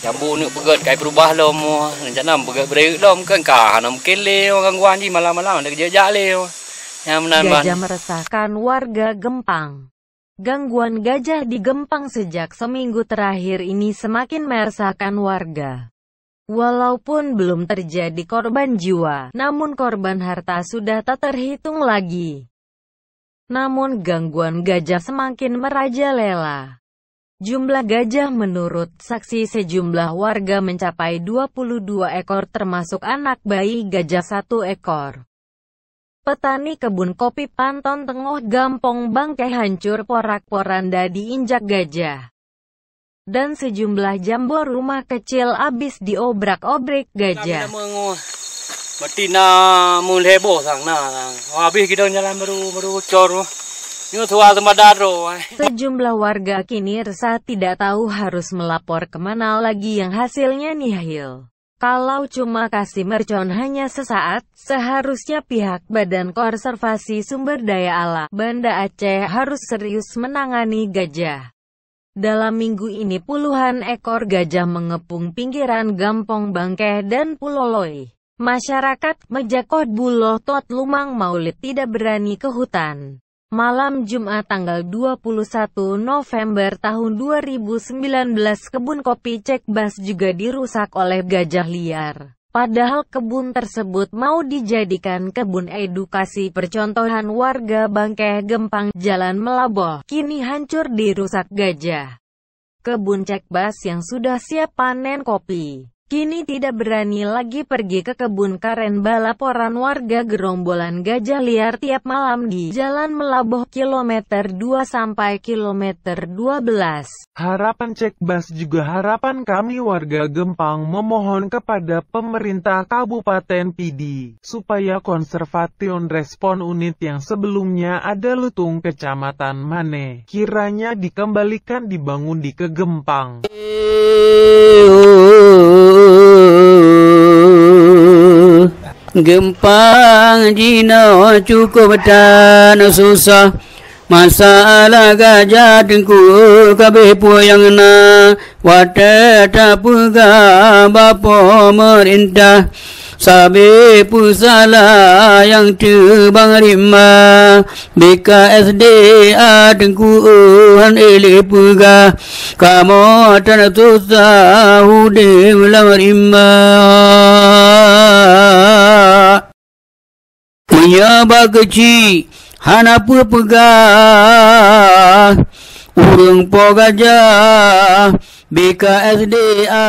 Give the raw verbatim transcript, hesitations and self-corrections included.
Jambu neuk peugét kai peurubah lom, rencana peugét beureuek lom kan ka hana mungken lé, gangguan jih malam-malam ada geujak lé. Nyang meunan ban. Gajah meresahkan warga Geumpang. Gangguan gajah di Geumpang sejak seminggu terakhir ini semakin meresahkan warga. Walaupun belum terjadi korban jiwa, namun korban harta sudah tak terhitung lagi. Namun gangguan gajah semakin merajalela. Jumlah gajah menurut saksi sejumlah warga mencapai dua puluh dua ekor, termasuk anak bayi gajah satu ekor. Petani kebun kopi Panton Teungoh Gampông Bangkée hancur porak-poranda diinjak gajah. Dan sejumlah jambo rumah kecil habis diobrak-abrik gajah. Kami na meungoh, meuti na meulhée boh sang na, sang. Habis gidong jalan baru, baru cor. Nyoe suwa seumadan droe, eh. Sejumlah warga kini resah, tidak tahu harus melapor ke mana lagi yang hasilnya nihil. Kalau cuma kasih mercon hanya sesaat, seharusnya pihak Badan Konservasi Sumber Daya Alam Banda Aceh harus serius menangani gajah. Dalam minggu ini puluhan ekor gajah mengepung pinggiran Gampông Bangkée dan Pulo Loi. Masyarakat Meujak Kot Buloh Tot Lumang Maulid tidak berani ke hutan. Malam Jumat tanggal dua puluh satu November tahun dua ribu sembilan belas, kebun kopi Cek Bas juga dirusak oleh gajah liar. Padahal kebun tersebut mau dijadikan kebun edukasi percontohan warga Bangkée Geumpang Jalan Meulaboh, kini hancur dirusak gajah. Kebun Cek Bas yang sudah siap panen kopi, kini tidak berani lagi pergi ke kebun karena laporan warga gerombolan gajah liar tiap malam di Jalan Meulaboh kilometer dua sampai kilometer dua belas. Harapan Cek Bas juga harapan kami warga Geumpang memohon kepada pemerintah Kabupaten Pidie supaya konservation respon unit yang sebelumnya ada Lutung Kecamatan Maneh kiranya dikembalikan dibangun di ke Geumpang. Geumpang jinoe cukup tan susah. Masalah gajah teungku kabeh peue nyang na, watée tapeugah bak pemerintah, sabe peusalah nyang teubang rimba. B K S D A teungku han ék lé peugah, kamoe tan susah udeb lam rimba. Meunyoe bak keuchik hana peue peugah, ureuëng po gajah B K S D A.